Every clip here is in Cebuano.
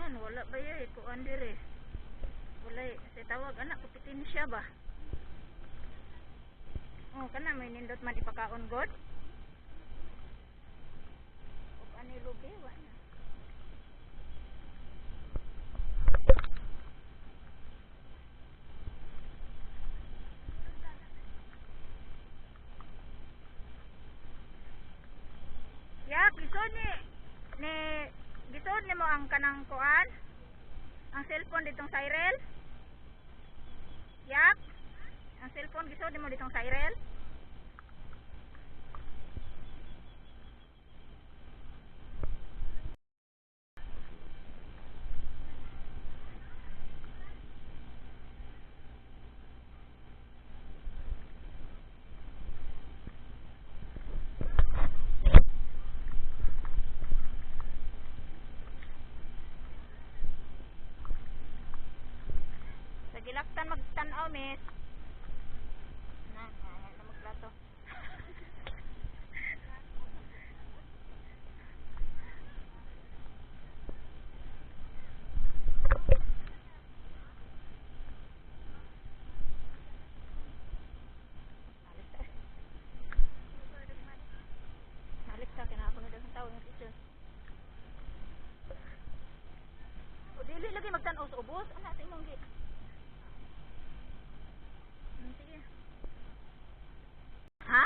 Man, wala ba yay kuan dire. Wala sa tawag anak kompetensya ba. Oh, kana may nindot man ipakaon god. Ug ani lubi wa na. Ya, gisod ni gisod nimo ang kanang kuan? Ang cellphone ditong Cyril? Yak? Ang cellphone gisod nimo ditong Cyril? Sa gilaktan magtan-aw, miss. Na, na, na magplato. Alis ta. Alis ta, kaya ako na daw sa tao ng teacher. O dili lagi magtan-aw sa ubos. Ana sa imong gi. Sige. Ha?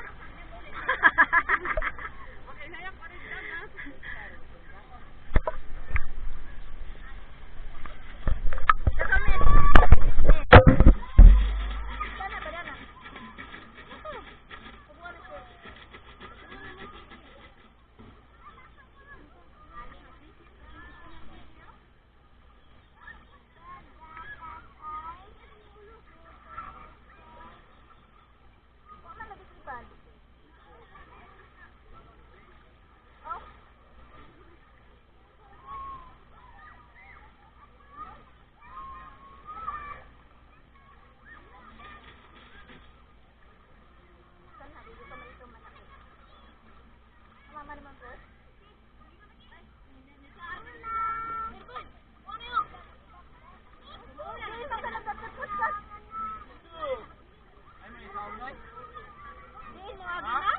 Okay na yan, parin lang ha. Saka, miss. Miss. Dana ba, dana? Ako. Kubuha na siya. Wa man lagi sa iban. Oh. Sana, dito ka malito man ako. Mama naman po. Dili man ka nagkatkat-kat. Ay, may sound noise? Di mo agi na?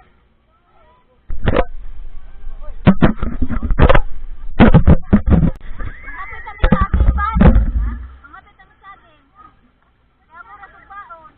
Mangapit kami saging ba? Mangapit kami saging. Kaya mo ra kog baon.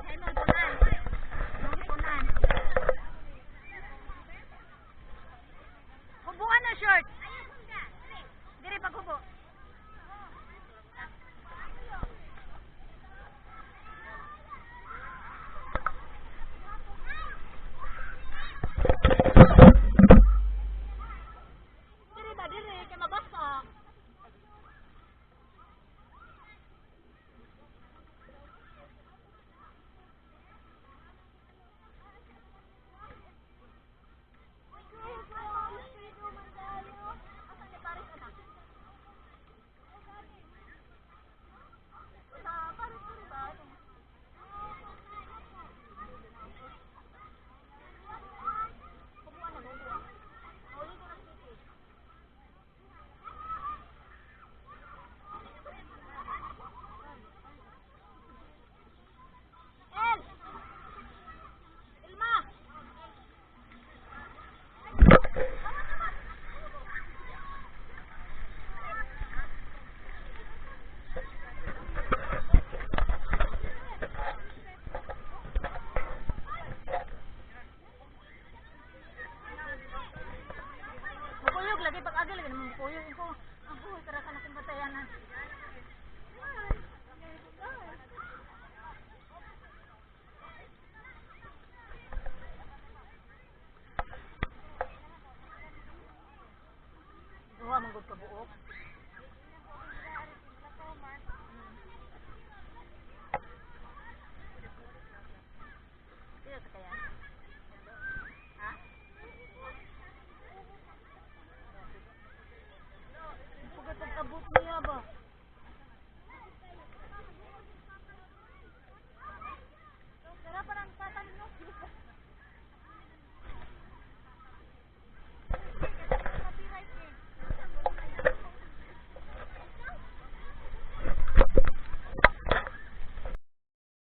Ay, mong punan. Mong punan. Hubuan na short. Diri paghubo. Diri ba diri kay mabasa. Asa ni Paris anak? Sa Paris diri ba? Hubuan na, hubuan. Uli ko na city. El! Ilma! Mukuyog lagi pag agi lagi naman mukuyog ko. Ang buhay kara ka na kong batayan na. Duha man gud ka buok.